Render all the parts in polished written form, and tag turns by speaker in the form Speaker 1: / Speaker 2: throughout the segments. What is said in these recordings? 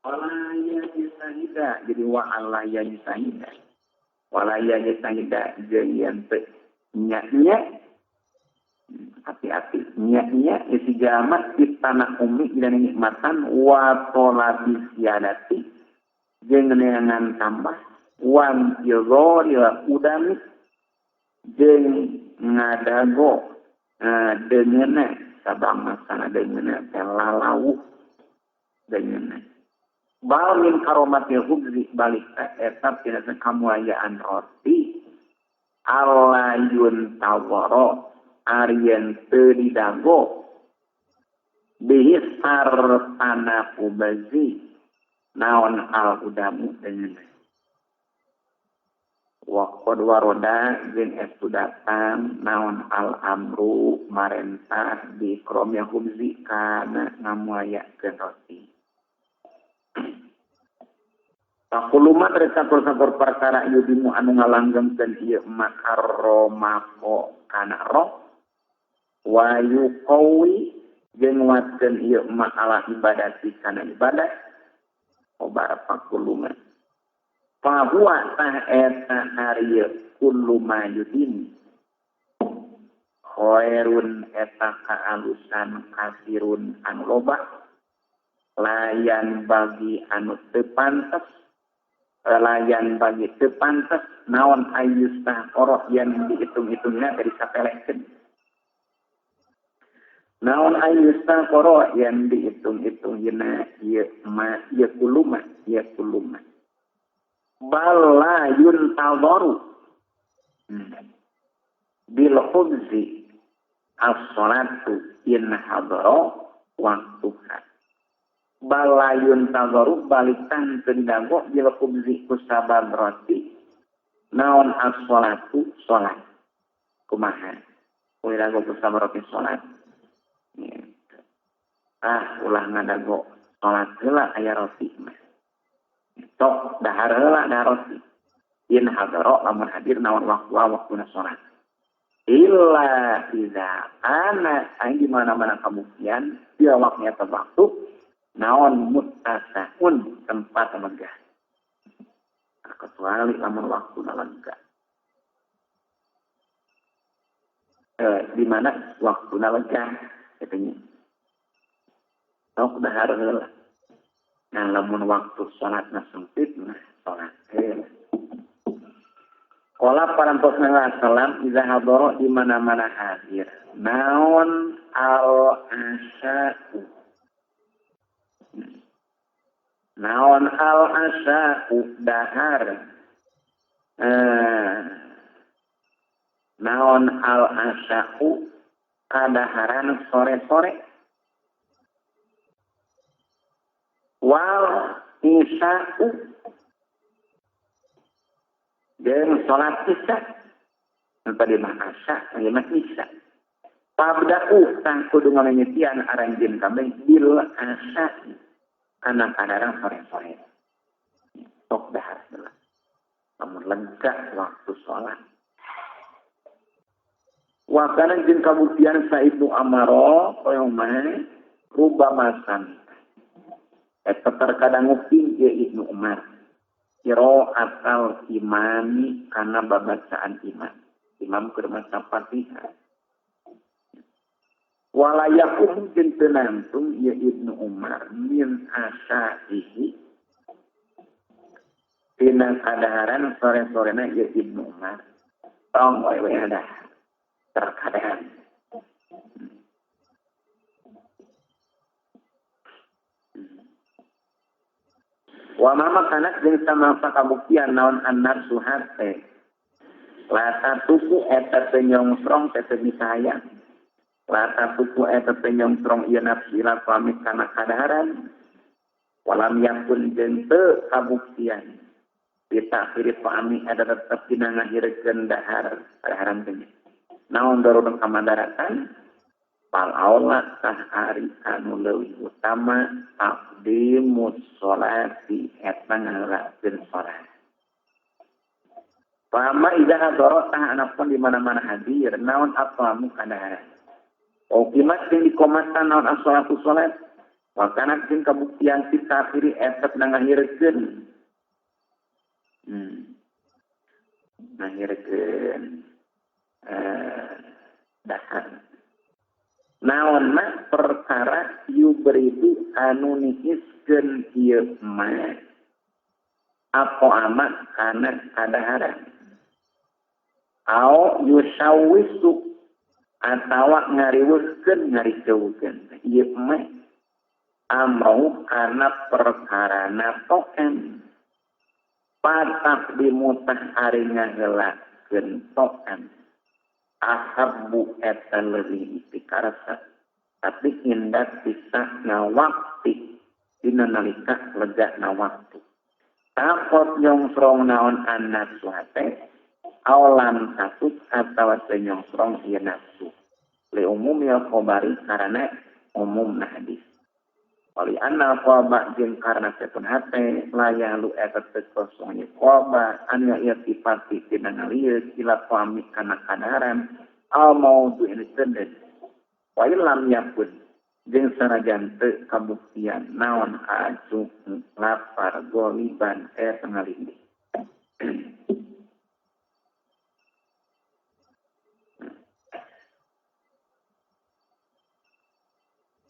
Speaker 1: Wala yajtahida jadi wa alla yajtahida. Wala yajtahida jeung yen teu nya-nya hati-hati nya-nya isi jalma tanah umi dina nikmatan wa talabi siadati jeung neangan tambah wan yadhoril udami jeung ngadago deungeuna sabang masana deungeuna teh lalauh deungeuna bal min karomatil khubzi balik eta tina kamuayaan roti alayun tawara arien teu didago bihi sartana ubazi naon al udamu deungeuna waqad waroda jeung estu datang naon al amru marentah bi ikrami khubzi kana ngamuayakeun roti. Takuluman sakur-sakur perkara yudimu anu ngalanggengkeun ieu makaromako kana roh wa yuqawi jeung nguatkeun ieu makalah ibadati kana ibadah obar pakuluman fahuwa tah eta ari kullu ma yudim khairun eta kaalusan kasirun anu loba layan bagi anu teu pantes layan bagi teu pantes naon ayustah oroh yang dihitung-hitungna dari sapelehkeun naon ayustah oroh yang dihitung-hitungna ieu ma ieu kuluma ieu kuluma bal la yuntadharu bil khubzi as-salatu in hadara waktuha balayun tazaru balikan teu didago bil khubzi ku sabab roti naon as-salatu salat kumaha ulah ku sabab roti salat ah ulah ngadago salat heula aya roti mah tok dahar heula dahar roti in hadara lamun hadir naon waktu waktuna salat illa idza ana di mana-mana kabuktian dia waktunya waktu naon mutasahun tempat megah kecuali lamun waktu lega di mana waktu lega katanya tok dahar heula nah lamun waktu salatna sempit nah salat heula qala parantos Nabi sallam idza hadara di mana-mana hadir naon al asya'u naon al asya'u dahar naon al asya'u kadaharan sore-sore wal isya'u jeung salat isya tadi mah asya ieu mah isya pabda'u tah kudu ngamimitian aranjeun kabeh bil asya anak kadarang sore-sore tok dahar heula lamun lega waktu salat wa kana jeung kabuktian sa Ibnu Amaro koyo mah rubamasan eta terkadang nguping ieu Ibnu Umar qiraatal imami kana babacaan imam imam keur maca Fatihah wala yakum jeung teu nangtung ieu Ibnu Umar min asaihi tina kadaharan sore-sorena ieu Ibnu Umar tong we we dahar terkadang wa mama kana jeung samangsa kabuktian naon annafsu hate lata tuku eta teu nyongsrong teh teu misahayang lata tuku eta teu nyongsrong ieu nafsu ila pamit kana kadaharan walam yakun jeung teu kabuktian ditakhiri pami eta tetep dina ngahirekeun dahar kadaharan teh naon darurang kamandaratan fal aula tah ari anu leuwih utama taqdimus sholati eta ngalakeun salat. Fama idza hadara tah anapun di mana-mana hadir naon atlamu kadaharan. Uqimat jeung dikomatan naon as-sholatu salat Wakana jeung kabuktian si kafiri esep ngahirkeun. Ngahirkeun dahar. Naon mah perkara yubridu anu niiskeun ieu mah apa ama kana kadaharan. Au yusawisu atawa ngariweuhkeun ngariceukeun ieu mah amrau kana perkarana token patah dimutah ari ngahelakeun token ahabbu eta leuwih dipikarsa tapi indah bisa ngawakti dina nalika lega na waktu takot nyongsrong naon annafsu hate awalan takut atawa teu nyongsrong ieu nafsu li umumil khabari karena umumna hadis. Wali anna qalba jeung karena sepun hate layah lu eta teu kosong ieu qalba anu ieu sifati tina ngalieus ila qami kana kadaharan al maudu ini tenden wa illam yakun jeung sanajan teu kabuktian naon aju lapar goliban eta ngalindih.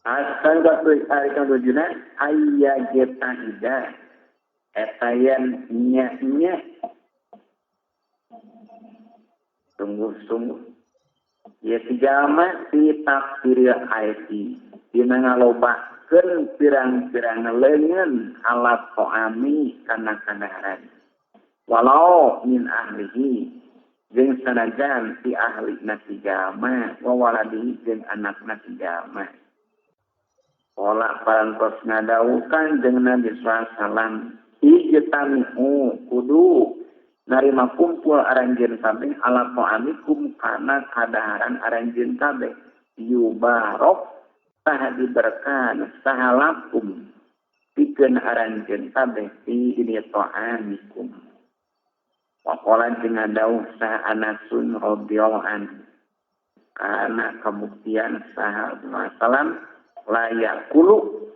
Speaker 1: Asal waktu ari kang tujuna ayya getahida eta yen nya sungguh-sungguh ya si jalma si takdiril aiti dina ngalobakeun pirang-pirang leungeun alat to'ami kana kadaharan walau min ahlihi jeung sanajan si ahli na si jalma wa waladihi jeung anakna si jalma. Ola parantos ngadawukan jeung Nabi sallallahu ijtami'u kudu narima kumpul aranjeun kabeh ala ta'amikum kana kadaharan aranjeun kabeh yubarok tah diberkahan sahalakum pikeun aranjeun kabeh fi ini ta'amikum. Waqala jeung ngadawuh saha Anasun radhiyallahu anhu kana kabuktian saha sallam layakulu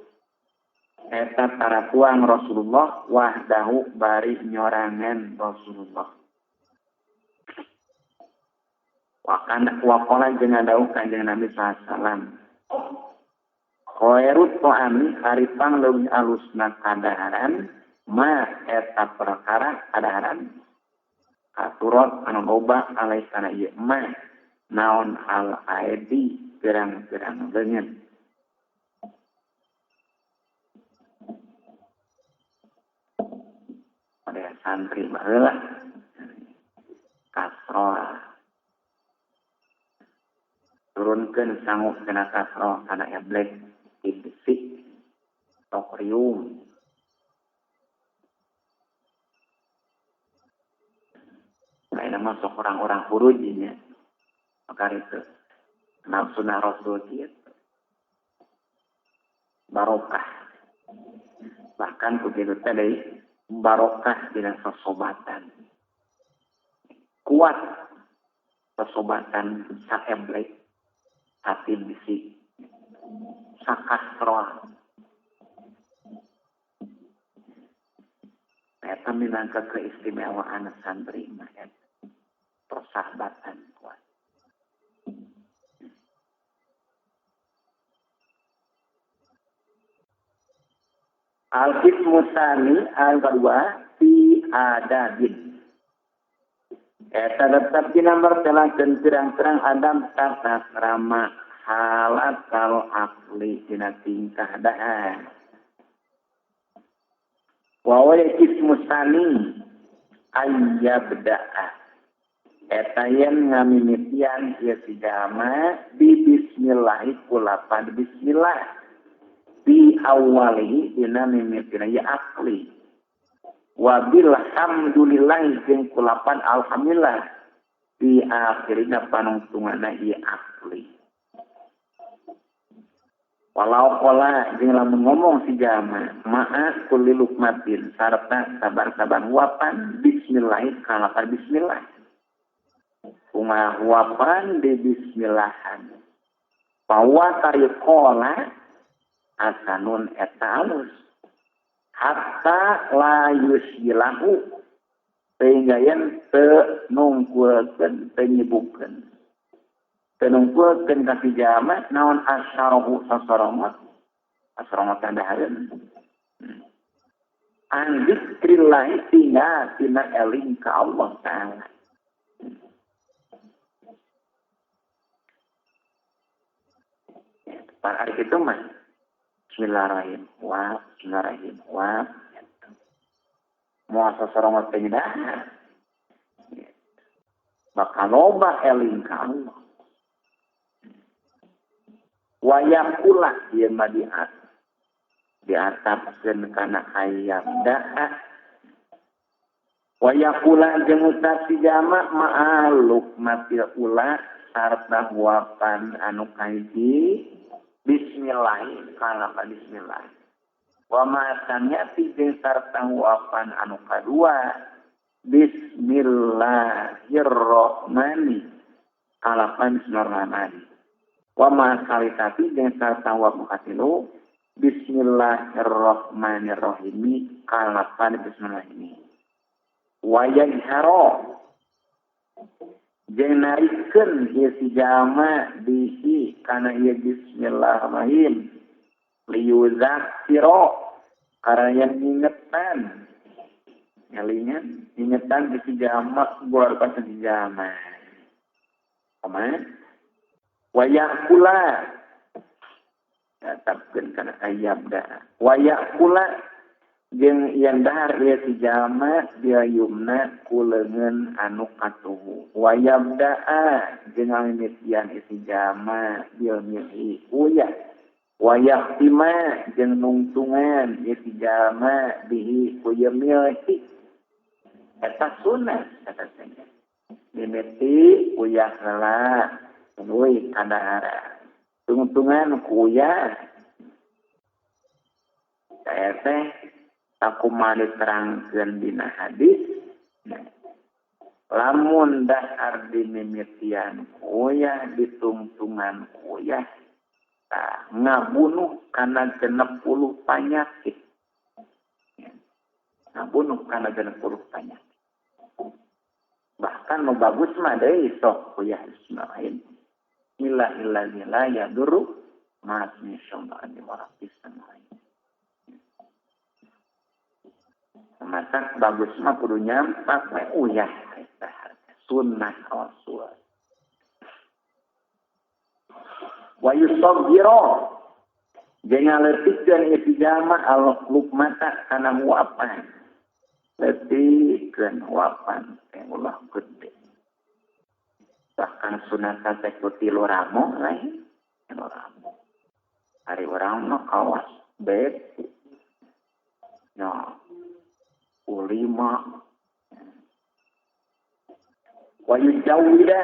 Speaker 1: eta tarapuang Rasulullah wahdahu bari nyorangan Rasulullah. Waqala jeung ngadawuh Kanjeng Nabi sallallahu alaihi wasallam khairut ta'ami ari pangleuwih alusna kadaharan ma eta perkara kadaharan katurot anu loba alai kana ieu ma naon al aidi pirang-pirang leungeun. Pada santri baheula kasroh turunkeun sangu kana kasroh kana eblek dibesik tokrium lain masuk orang-orang hurujinya maka itu nafsu Rasul kieu barokah bahkan begitu teh barokah dina sosobatan kuat sosobatan saeblek hati bisi sakasroa eta minangka keistimewaan santri mah eta persahabatan kuat. Al-Qismu tsani al-kedua fi adabin. Eta tetap dina mertelakeun pirang-pirang adab tata krama halatal akli dina tingkah dahar. Wa huwa qismu tsani ayyabda'a. Eta yen ngamimitian ieu si jalma bi bismillah kulapan bismillah. Bi awalihi dina mimitina ya akli wa bilhamdulillah jeung kulapan alhamdulillah di akhirina panungtungana ieu akli. Walau qala jeung lamun ngomong si jalma ma'a kulli lukmatin sarta sabar-sabar huapan bismillah kalapan bismillah kumaha huapan di bismillahan bahwa tariqola asanun eta alus hatta la yusilahu sehingga yen teu nungkulkeun teu nyibukeun teu nungkulkeun ka si jalma naon asyarahu sasoromot asoromot dahareun an zikrillah tinggal tina eling ka Allah Ta'ala. Para hari itu mah Bismillahirrahmanirrahim wa Bismillahirrahmanirrahim wa moal sasoromot teh dahar bakal loba eling ka Allah. Wayakula ieu mah diatapkeun kana ayam daa wayakula jeung ucap si jama ma'aluk matil ula sarta huapan anu kahiji bismillah kana bismillah wa ma sami'ati jeung sarta huapan anu kadua bismillahirrahmanirrahim kalapan bismillahirrahmanirrahim wa ma salitati jeung sarta huapan katilu bismillahirrahmanirrahim kalapan bismillahirrahmanirrahim wayajharo jeung narikeun ieu si jalma bihi kana ieu bismillahirrahmanirrahim liyuzakkiro karena yang ngingetan ngelingan ingetan si jalma buar pas si jalma kumaha wayakula tetapkeun kana ayam da wayakula jeung yen dahar ieu si jalma dia yumna ku leungeun anu katuhu wayabdaa jeung ngamimitian ieu si jalma bil milhi uyah wayahtima jeung nungtungan ieu si jalma bihi ku ieu milhi eta sunah eta teh mimiti uyah heula tuluy kadahara tungtungan ku uyah saya teh sakumaha diterangkeun dina hadis lamun dahar dimimitian uyah ditungtungan uyah tah ngabunuh kana 60 panyakit ngabunuh kana 60 panyakit bahkan nu bagus mah deui sok uyah Ismail ila ila la yadurru ma ismihi syai'un. Masak bagus mah kudu nyampak we uyah eta sunnah Rasul. Wa yusaghiru jeung ngaletikeun ieu jalma al-lukmata kana huapan. Letikeun huapan teh ulah gede. Bahkan sunah teh ku tilu ramo lain tilu ramo. Ari urang mah kawas bet. No. Ulima wa yujawida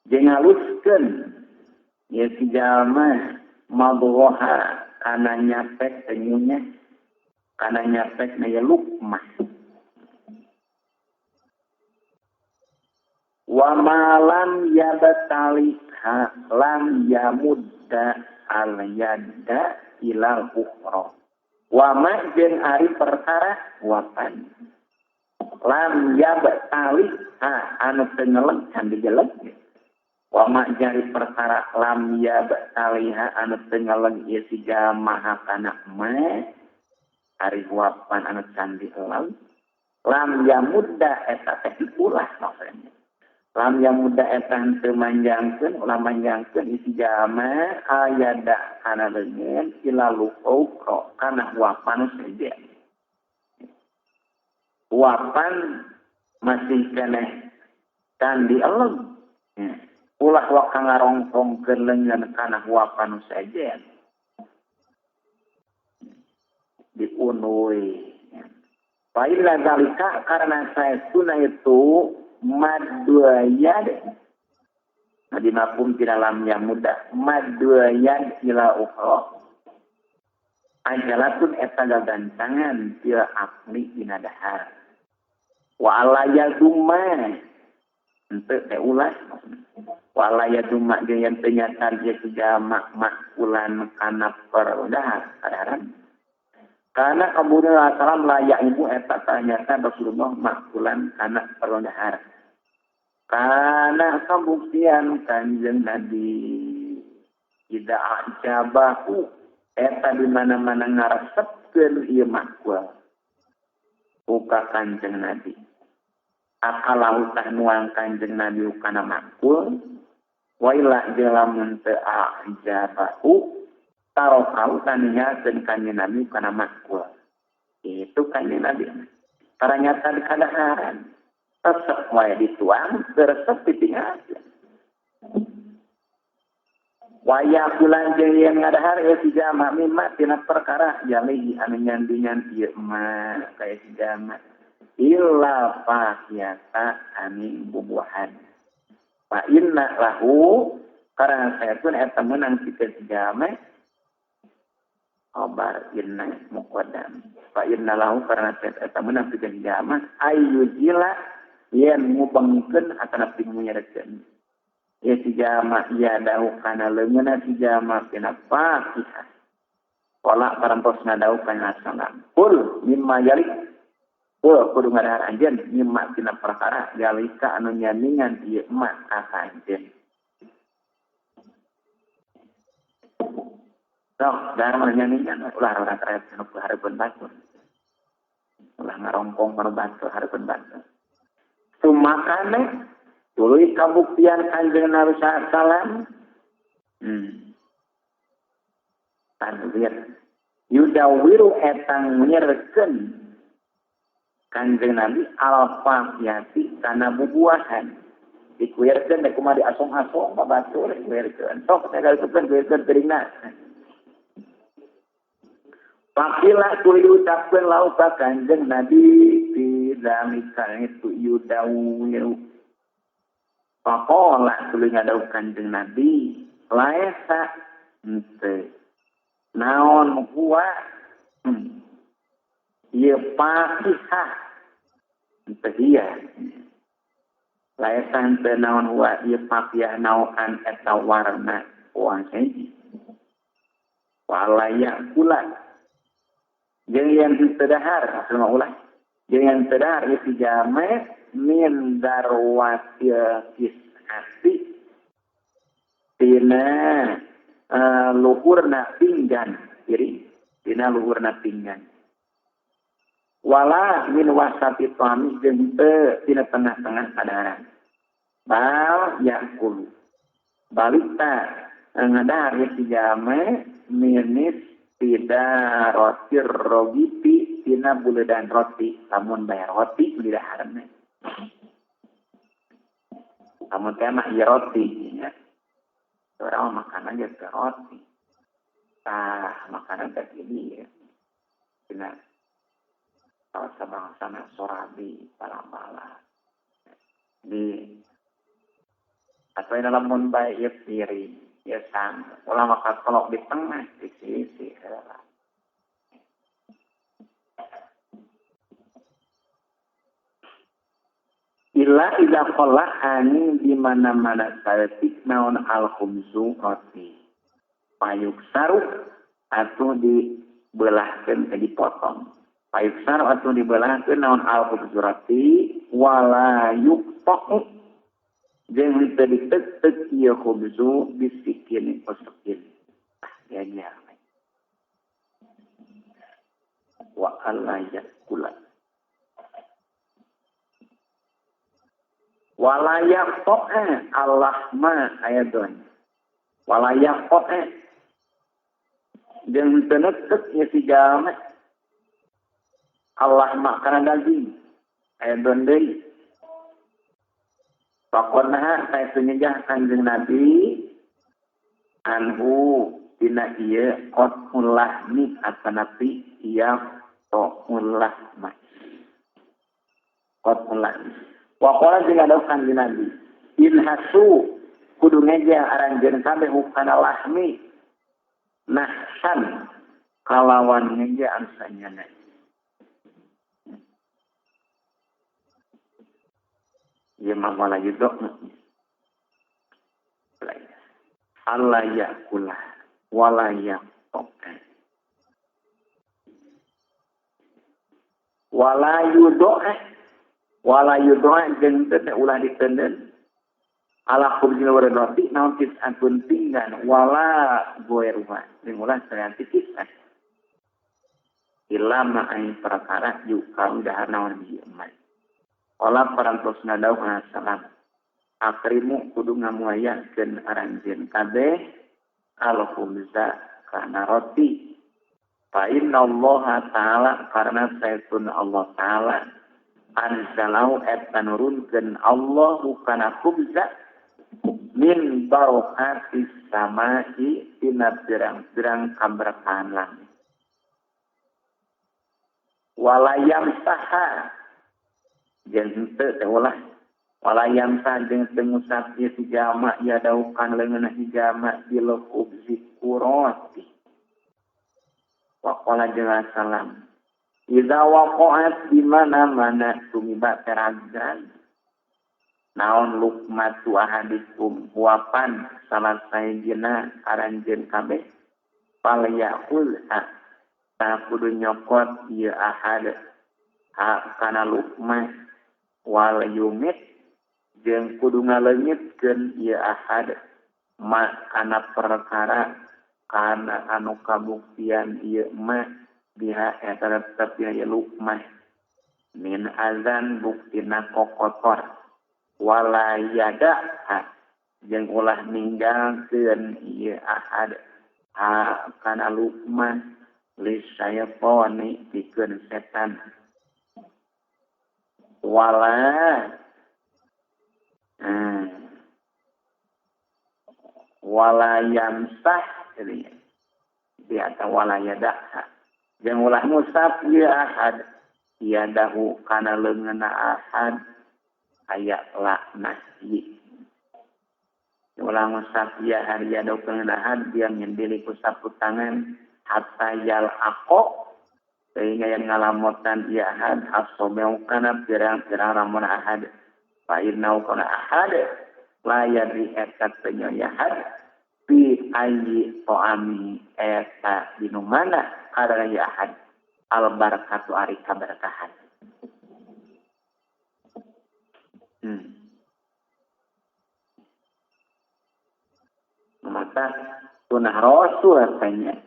Speaker 1: jeung ngaluskeun ieu si jalma madghaha kana nyapek tenyunya kana nyapek na lukmah wa ma lam yabtalika lam yamudda al yadda ilal ukhra wama jeung ari perkara wapan lam yabtali ha anu teu ngeleg can dijeleg wama jari perkara lam yabtali ha anu teu ngeleg ieu si jalma kana ma ari wapan anu can dieleng lam yamudda eta teh diulah maksudna lam yamudda eta teu manjangkeun ulah manjangkeun isi jalma ayada kana leungeun ila luqra kana wapan saja wapan masih keneh can dieleng ulah waka ngarongkongkeun leungeun kana wapan saja diunui fa illa zalika karena saestuna itu madwayad di mafhum tidak lam yang mudah madwayad ila ukhra ajalatun eta gagantangan til akli dina dahar wa ala yadumma Henteu teh ulah walaya cuma jeung yen teu nyata ieu si jalma makulan kana perudahar kadaharan. Karena kabudaya salam layak ibu eta ternyata Rasulullah makulan kana perudahar. Karena kabuktian Kanjeng Nabi tidak ajabahu eta di mana-mana ngaresepkeun ieu makul. Uka Kanjeng Nabi. Akalahu tah nuang Kanjeng Nabi kana makul waila lamun teu ajabahu tarokau taninya Kanjeng Nabi kana makul. Itu Kanjeng Nabi. Ternyata di kadaharan resep wae dituang, resep ditinggalkeun. Waya bulan jeung yen ngadahar ieu si jama mimma tina perkara jalihi anu nyandingan ieu mah kaya si jama illa fakiyata aning bubuahan. Fa inna lahu karena saya pun eta meunang pikeun si jama khabar inna muqaddam. Fa inna lahu karena saya eta meunang pikeun si jama ayyujila yen mubengkeun atanapi munyerekeun. Ya si jama ya dahu kana leungeunna si jama tina fakihah. Wala parantos ngadau kana salam. Kul mimma yalik. Kul kudu ngadahar anjeun mimma tina perkara yalika anu nyaningan ieu ma ka anjeun. Sok dahar mah nyaningan ulah ora karet anu hareupeun batur. Ulah ngarongkong kana batur hareupeun batur. Sumakane tuluy kabuktian Kanjeng Nabi sallam tanwir yudawiru etang nyerkeun Kanjeng Nabi al-fakiyati kana bubuahan dikuirkeun teh kumaha diasong-asong ka batur dikuirkeun sok teh kalikeun kuirkeun piringna Pakila tuluy ucapkeun lau ka Kanjeng Nabi fi zalika itu yudawiru Pakola tuluy ngadau Kanjeng Nabi laesa henteu naon huwa ieu fakihah henteu ieu laesa henteu naon huwa ieu fakihah naokan eta warna uang hiji walaya kula jeung yen teu dahar maksudna ulah jeung yen teu dahar ieu si jame min darwatil kisati tina luhurna pinggan kiri tina luhurna pinggan wala min wasati tami jeung teu tina tengah-tengah kadaharan bal yakulu balita ngadahar si jame minis tidak rotir rogiti tina buledan roti lamun bayar roti beli daharan. Kamu teh mah ieu roti nya. Urang makan aja ke roti. Tah makanan teh ini ya. Tina bangsa-bangsa sorabi pala-pala. Di atau dalam mun bae ieu piring, ieu sang, ulah maka kolok di tengah di sisi heula. Ila idza qala ani di mana-mana saeutik naon al khumzu roti. Payuk saru atau dibelahkeun ke dipotong. Payuk saru atau dibelahkeun naon al khumzu roti wala yuqta'u jeung teu ditetek ieu khumzu bisikin usukin. Ah nya. Wa alla yakula. Walayak to'e Allah ma ayadon. Walayak to'e. Jeung teu neukeuk ieu si jalma. Allah ma kana daging. Ayadon deui. Pakona saestu nyegah Kanjeng Nabi anhu tina ieu qatul lahmi atanapi ieu to'ul lahma. Qatul lahmi. Waqala jeung ngadau Kanjeng Nabi inhasu kudu ngejel aranjeun kabeh hukana lahmi nahsan kalawan ngejel anu sanyana. Ieu mah wala yudok. Allah yakula wala yaqta. Wala yudok wala yudok jeung teu ulah ditenden. Ala khubzil roti naon tis'atun pinggan wala goeruma jeung ulah sayanti tis'ah. Ilama aing perkara yukal dahar naon ieu mah. Ola parantosna dawuh salam. Akrimu kudu ngamuayakeun aranjeun kabeh al khubza kana roti. Fa inna Allah ta'ala karena saestuna Allah ta'ala anzalau eta nurunkeun Allahu kana khubza min barokati samai tina pirang-pirang kaberkahan langit. Walayam saha jeung henteu teh ulah walayam saha jeung teu ngusap ieu si jalma yadaukan leungeunna si jalma bil khubzi kuroti. Wa qala jalla salam idza waqa'at di mana-mana tumiba teragan naon lukmatu ahadikum huapan salah sayjina aranjeun kabeh fal ya'khul ta kudu nyokot ieu ahad ha kana lukmah wal yumit jeung kudu ngaleungitkeun ieu ahad ma kana perkara kana anu kabuktian ieu ma biha eta tetep ieu lukmah min azan buktina kokotor wala yada jeung ulah ninggalkeun ieu ahad ha kana lukmah lisyaitani pikeun setan wala wala yamsah jadi di atau wala yada jeung ulah musaf ieu ahad yadahu kana leungeunna ahad aya laknah ieu ulah musaf ieu ahad yadahu kana ahad dia nyendiri ku sapu tangan hatta yal ako sehingga yang ngalamotan ieu ahad asobeu kana pirang-pirang ramon ahad fa innau kana ahad la yadri eta penyoyahan fi ayyi ta'ami eta dinu mana karena ya ahad al barakatu ari kaberkahan. Maka sunah rasul katanya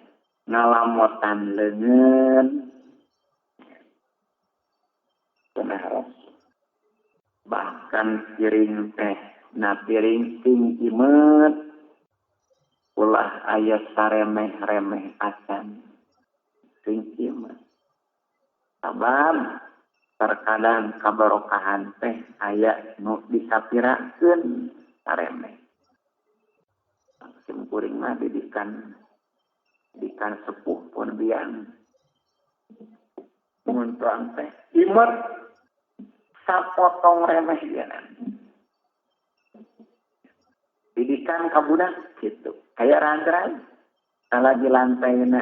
Speaker 1: ngalamotan leungeun sunah rasul bahkan piring teh na piring sing imet ulah aya saremeh-remeh acan sing imet sabab terkadang kabarokahan teh aya nu disapirakeun saremeh. Sim kuring mah didikan sepuh pun biang mun tuang teh imet sapotong remeh dianan didikan ka budak kitu aya rangkrang lagi lantaina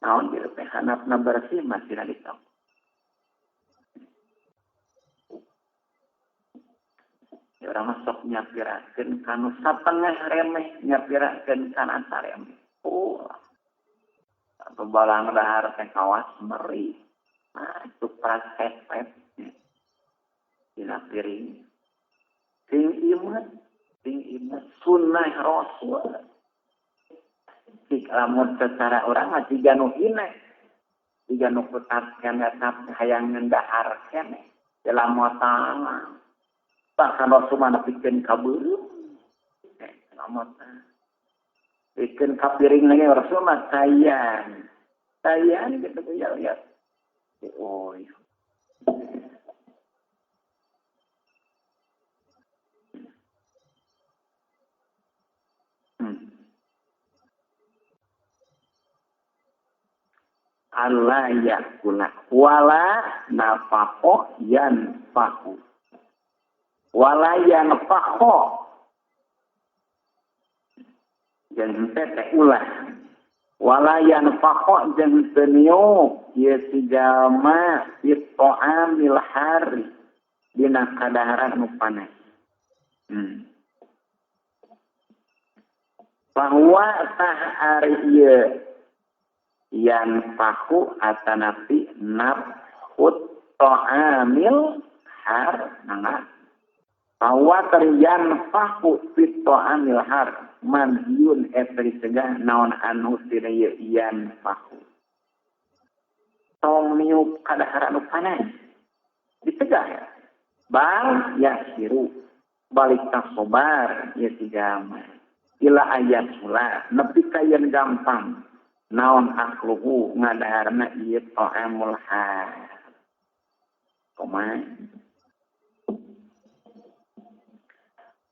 Speaker 1: naon ieu teh hanapna bersih masih ditong. Ya urang mah sok nyapirakeun kanu satengah remeh nyapirakeun kana saremeh. Oh. Balang dahar teh kawas meri. Nah, itu praktek dina piring. Sing imet sunnah rasul. Cik lamun secara urang mah siga nu hina. Siga nu kutat keneh hayang ngendahar keneh. Lamotan. Bahkan rasul mah nepikeun ka beureum. Lamotan. Pikeun ka piring lagi rasul mah sayang. Sayang gitu ya ya. Oh. Allah yakula wala nafaqo yanfahu wala yanfaqo jeung teh ulah wala yanfaqo jeung teu niup ieu si jalma fi ta'amil hari dina kadaharan nu panas. Bahwa tah ari ieu yan fahu atanapi nafhut ta'amil har mangga bahwa terian fahu fit ta'amil har manhyun eta dicegah naon anu tina ieu yan fahu tong niup kadaharan nu panas dicegah ya. Bal yasiru balik tasobar ieu tigama ila ayat sula nepi ka yen gampang naon akluhu ngadaharna ieu ta'amul har kumaha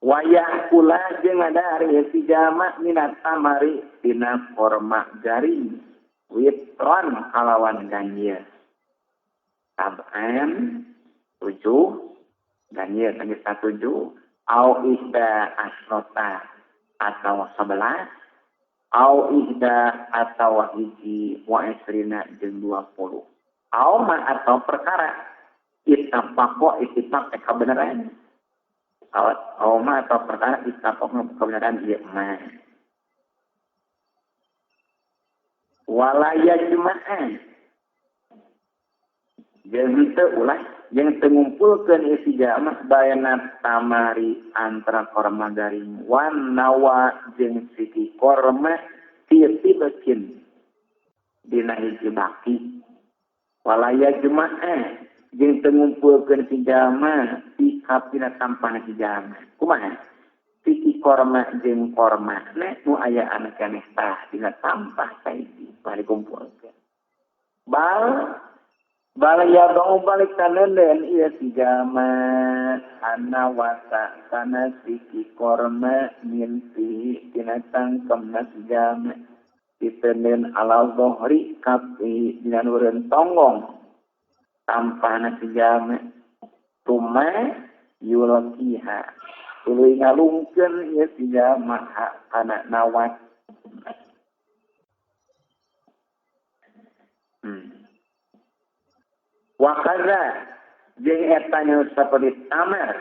Speaker 1: wayah kula jeung ngadahar ieu si jama minat tamari tina korma garing witron kalawan ganjil tab'an 7 ganjil tangis 7 au ihda asrota atau 11 au ihda atau hiji wa isrina jeung 20 au ma atau perkara ittafaqo ittifaq kebenaran au ma atau perkara ittafaq kebenaran ieu mah wala yajma'an jeung teu ulah jeung teu ngumpulkeun isi jamaah bayana tamari antara korma garing wan nawa jeung siki korma titibekin dina hiji baki wala yajma'an jeung teu ngumpulkeun si jamaah dina tampana si jamaah kumaha siki korma jeung korma na nu ayaan keneh tah dina tampah saiki bari kumpulkeun bal bal ya bang balik tanenden ieu si jamaah anawata kana siki korma min fi dina tangkemna si jamaah ditenden ala zohri kapi dina nureun tonggong tampahna si jamaah tuma yulqiha tuluy ngalungkeun ieu si jamaah kana nawat. Wa kaza jeung eta nya saperti tamar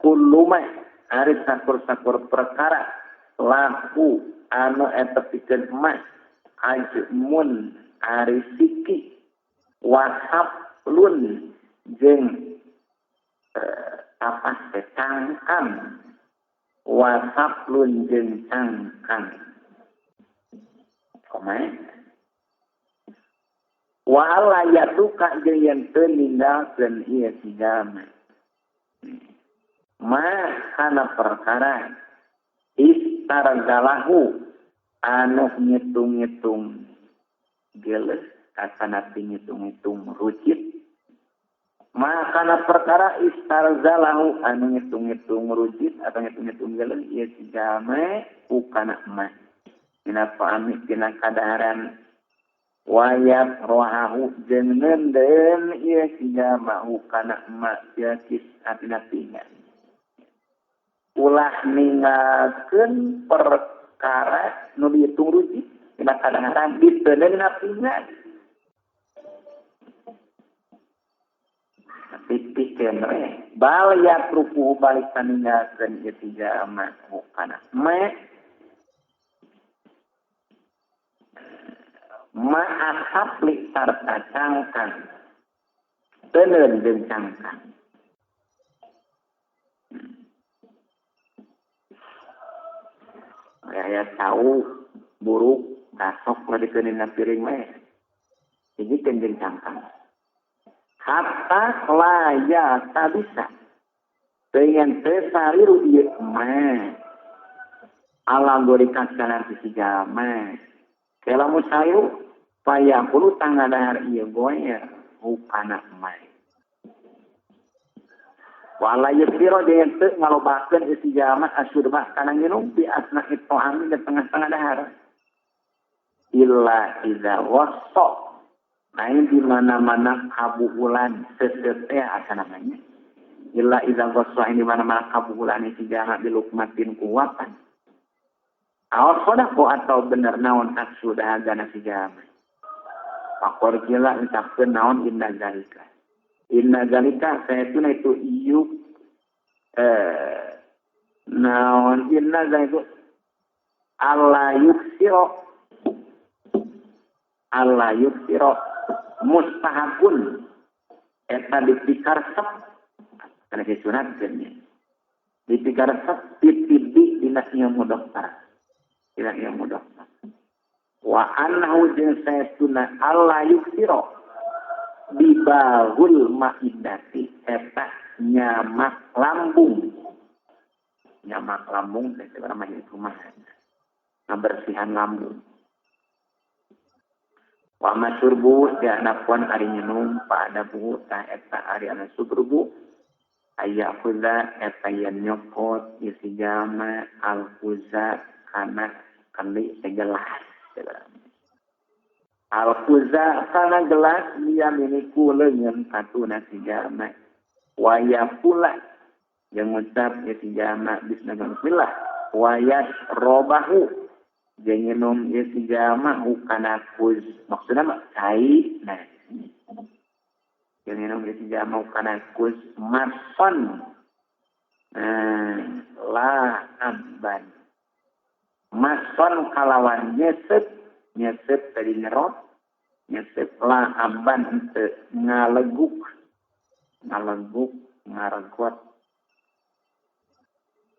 Speaker 1: kulluma ari sakur-sakur perkara laku anu eta pikeun emas ajmun ari siki wahablun jeung apa cangkang wasaplun jeung cangkang kumaha wa alla yatuka jeung yen teu ninggalkeun ieu si jalma ma kana perkara istargalahu anu ngitung-ngitung geuleuh kasana ngitung-ngitung rucit makana perkara istarzalahu anu ngitung-ngitung rujit atau ngitung-ngitung geuleuh ieu si jalma ukana mah dina paami dina kadaharan wayat rohahu jeung neundeun ieu si jalma ukana mah ieu kisah pinggan ulah ninggalkeun perkara nu dihitung rujit dina kadaharan diteundeun dina pinggan pipikeun we bal yatruku balik taninggalkeun ieu tiga ma kana ma ma asapli sarta cangkang teuneun jeung cangkang aya cau buruk kasok lah dikeunin na piring we hijikeun jeung cangkang hatta laya tabisa dengan tesariru ieu mah ala gorikan kana sisi jalma kela musayu payakulu tangadahar ieu goer hukana mah wala yusiro jeung teu ngalobakeun isi jalma asyurbah kana nginum bi asna it'ami di tengah-tengah dahar illa idza wasa. Nah, di mana-mana kabuhulan seseteh asa namanya. Illa idza ghassa di mana-mana kabuhulan si jahat dilukmatin kuwatan. Aw sadaqo atau bener naon aksu dahagana si jahat. Pakor gila ucapkeun naon inna zalika. Inna zalika saestuna itu yuk naon inna zalika alla yuksiro mustahabun eta dipikaresep kana disunatkeun nya dipikaresep titibi dina ilmu dokter dina ilmu dokter wa annahu jeung saestuna alla yuksiro dibahul maidati eta nyamak lambung teh sebenarnya mah kumaha ngabersihan lambung wa masyurbu janapuan ari nginum pada bu tah eta ari anu subrubu aya khuza eta yen nyokot isi jama al khuza kana kandi segelas al khuza kana gelas dia miniku leungeun katuna si jama wa yaqula yang ngucap isi jama bismillah wa yasrobahu jeung nginum ieu si jama kana kuz maksudna mah cai nah jeung nginum ieu si jama kana kuz mason la amban mason kalawan nyesep nyesep tadi nyerot nyesep la amban henteu ngaleguk ngaregot.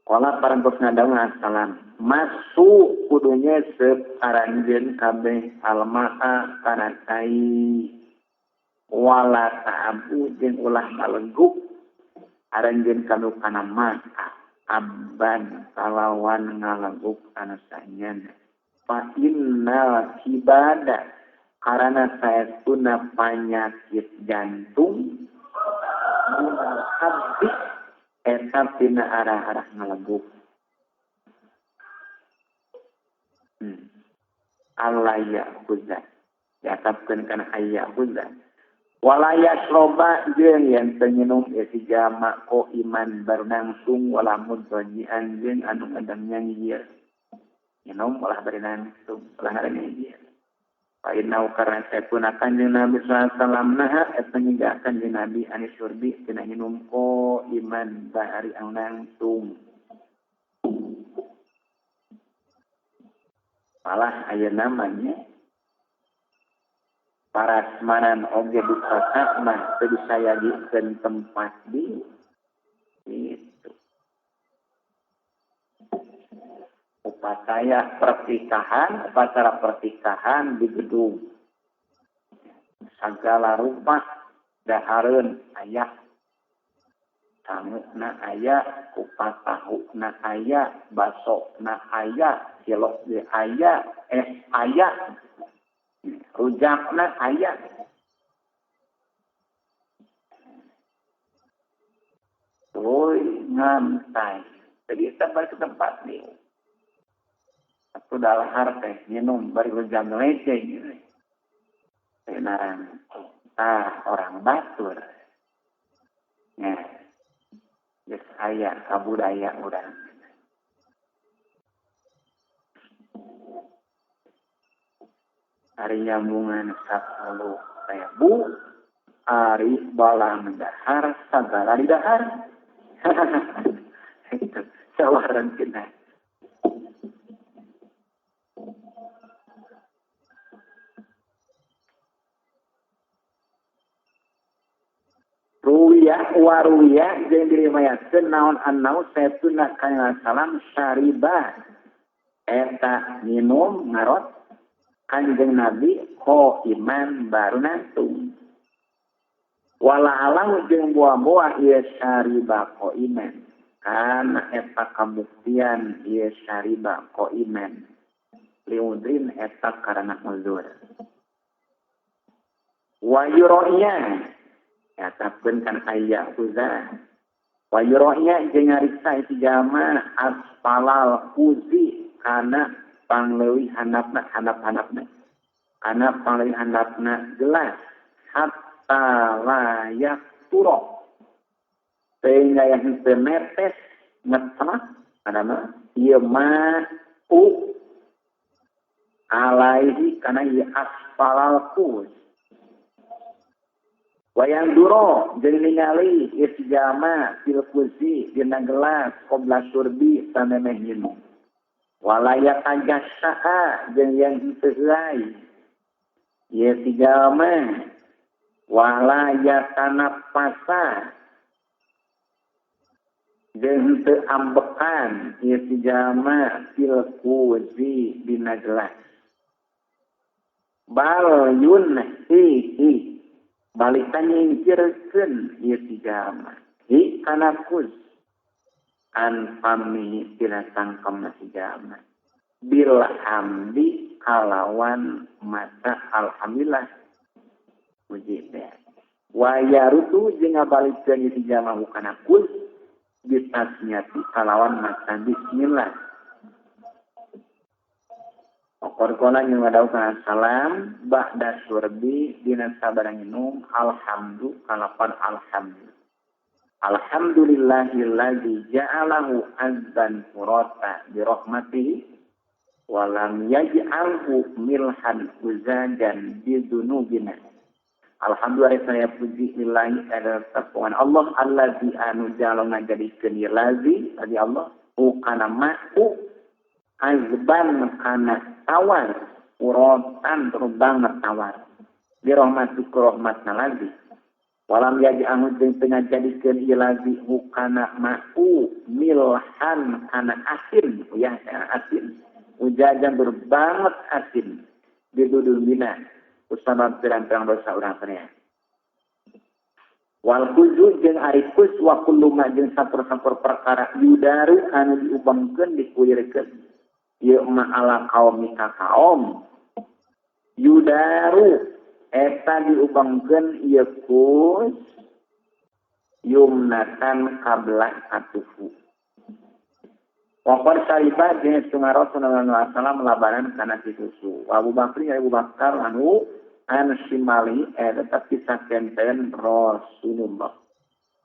Speaker 1: Kala parantos ngadaung salam masuk kudu nyesep aranjeun kabeh almaa kana cai wala ta'abu jeung ulah ngaleguk aranjeun kanu kana ma'a amban kalawan ngaleguk anu sanyana fa innal kibada karana saestuna panyakit jantung minal habbi eta tina arah-arah ngaleguk. Allah ya khuzza diatapkeun kana ayya khuzza wala yasroba jeung yen teu nginum si jama ko iman barnangsung wala mudzajian jeung anu ngadang nyangir nginum ulah bari langsung ulah ngaran nyangir fa inna karna saepuna kanjeng Nabi sallallahu alaihi wasallam naha eta nyegah kanjeng Nabi anis syurbi tina nginum ko iman bari anu langsung. Malah aya namanya parasmanan oge di kota mah teu disayagikeun tempat di itu. Upacara pernikahan di gedung. Sagala rumah dahareun aya. Sanguna aya, kupat tahuna aya, basona aya, cilok ge aya, es aya, rujakna aya. Tuluy ngantai. Jadi kita balik ke tempat nih. Atuh dalahar teh minum bari rujak leceh gitu. Tenang. Tah orang batur. Nah, geus aya kabudaya urang. Ari nyambungan 10.000 ari balang dahar sagala di dahar. Itu sawaran kita. Ruwiyah waruwiyah jeung diriwayatkeun naon annau saestuna kana salam syariba eta minum ngarot kanjeng Nabi ko iman baru nantung wala alam jeung buah-buah ieu syariba ko iman kana eta kabuktian ieu syariba ko iman liudrin eta karana uzur wa yuro'ya yatapkeun kan aya khuzah wa yuro'ya jeung nyariksa itu jama asfalal khuzi kana pangleuwih handapna handap-handapna kana pangleuwih handapna gelas hatta layak turok sehingga yang henteu netes ngetelak kana ieu ma u alaihi kana ieu asfalal khuz Wayang duro jadi ningali isjama fil kuzi dina gelas qabla surbi samemeh minum. Walaya tajassa'a jeung yang henteu heulai. Ieu si jalma walaya tanafasa jeung henteu ambekan ieu si jalma fil kuzi dina gelas. Bal yunhihi balikan nyingkirkeun ieu si jalma hi kana kuz an pami tina tangkemna si jalma bil hamdi kalawan mata alhamdulillah puji teh wa yarutu jeung ngabalikeun ieu si jalma kana kuz bitasmiati kalawan mata bismillah. Okorkola jeung ngadaukeun salam ba'da surbi dina sabarang minum alhamdu kalapan alhamdu. Alhamdulillahillazi ja'alahu azban furata bi rahmatihi wa lam yaj'alhu milhan uzajan bi dzunubina. Alhamdulillah saya puji lillahi ada tepungan Allah allazi anu ja'ala ngajadikeun lazi tadi Allah ukana ma'u azban kana tawar urotan terbang tawar bi rahmati rahmatna lazi walam yaj'alhu jeung teu ngajadikeun ieu lazi hukana ma'u milhan kana asin ya asin ujajan berbanget asin didudulina usabab pirang-pirang dosa urang teh. Wal kuzu jeung ari kus wa kullu ma jeung sampur-sampur perkara yudaru anu diubangkeun dikuirkeun ieu ma ala kaum ka kaum yudaru eta diubangkeun ieu kus yumnatan kabla atufu. Waqad sariba jeung sunga Rasulullah sallallahu alaihi wasallam labaran kana si susu. Abu Bakar ya Abu Bakar anu an shimali eta tetep kisakenten Rasulullah.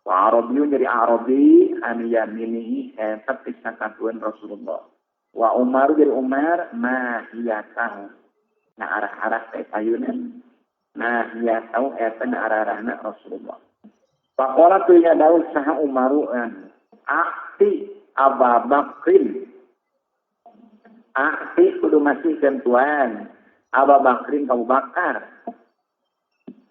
Speaker 1: Wa Arabiyun jadi Arabi an yaminihi eta kisakatuan Rasulullah. Wa Umar jadi Umar mahiyatahu. Na arah-arah teh payunan. Nah hiyatahu eta na arah-arahna Rasulullah. Faqala tu ya Daud saha Umaru an akti Aba Bakrin. Akti kudu masihkeun tuan Aba Bakrin ka Abu Bakar.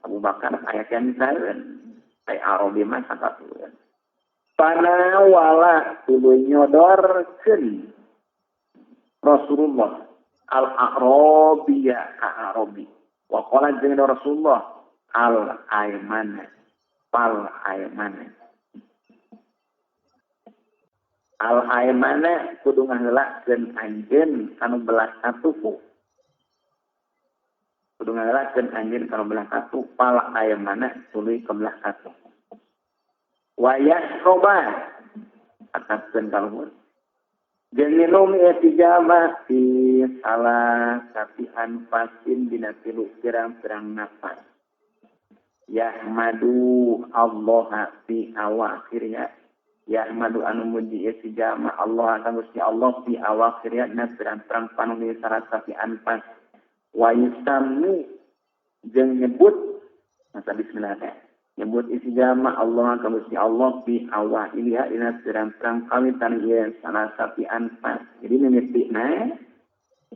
Speaker 1: Abu Bakar aya kensaeun. Ai Arabi mah sakatueun. Panawala tuluy nyodorkeun Rasulullah al-Arabiya ka Arabi. Wa qala jeung Rasulullah al-aymana fal aymana. Al-aymana kudu ngaheulakeun anjeun kanu belah satuku. Kudu ngaheulakeun anjeun kanu belah satu fal aymana tuluy ke belah satu. Wa yashroba ataskeun kaluhur. Jeung minum ieu tijama fi salah tapi anfasin dina tilu pirang-pirang nafas. Yahmadu Allah fi awakhirnya. Yahmadu anu muji ieu tijama Allah ka Gusti Allah fi awakhirnya dina pirang-pirang panuli salah tapi anfas. Wa yusammi jeung nyebut masa bismillah teh. Nyebut isi jama Allah ka Gusti Allah fi awailiha dina pirang-pirang kawitan ieu salah sapi anfas. Jadi mimitina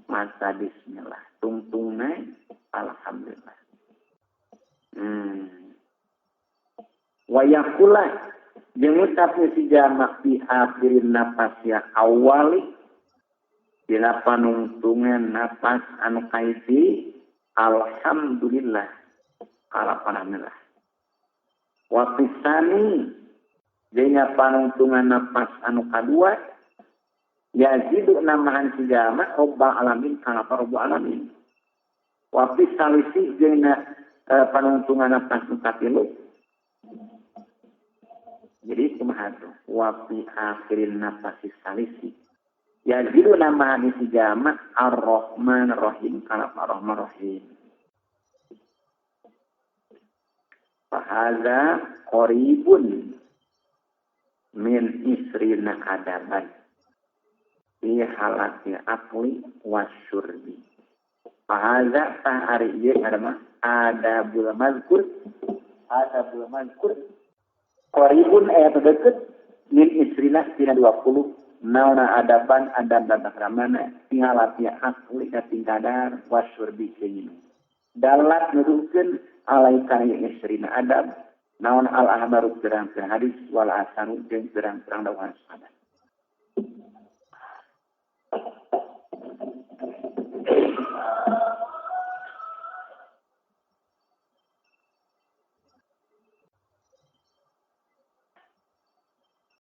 Speaker 1: masa bismillah, tungtungna alhamdulillah. Wa yaqula jeung ngucap isi jama fi akhirin nafas ya awali dina panungtungan nafas anu kaisi alhamdulillah kalapanamillah. Wapisani jenya panungtungan nafas anu kadua yazidu namahan si jalma rabbal alamin kana rabbul alamin. Wapisalisi jenya panungtungan nafas anu katilu. Jadi kumaha tuh wapi akhirin nafasi salisi yazidu namahan si jalma ar-rahman rahim kana ar-rahman rahim. Fahaza qaribun min isrina adaban fi halati akli wasyurbi. Fahaza tah ari ieu adalah adabul mazkur Adabul mazkur qaribun aya deket min isrina tina 20 naona adaban adab tata kramana tinggal akli ka tingkadar wasyurbi jeung dalat nuduhkeun alaika isrina adab naon al ahbaru pirang-pirang hadis wal asaru jeung pirang-pirang dawuhan sahabat.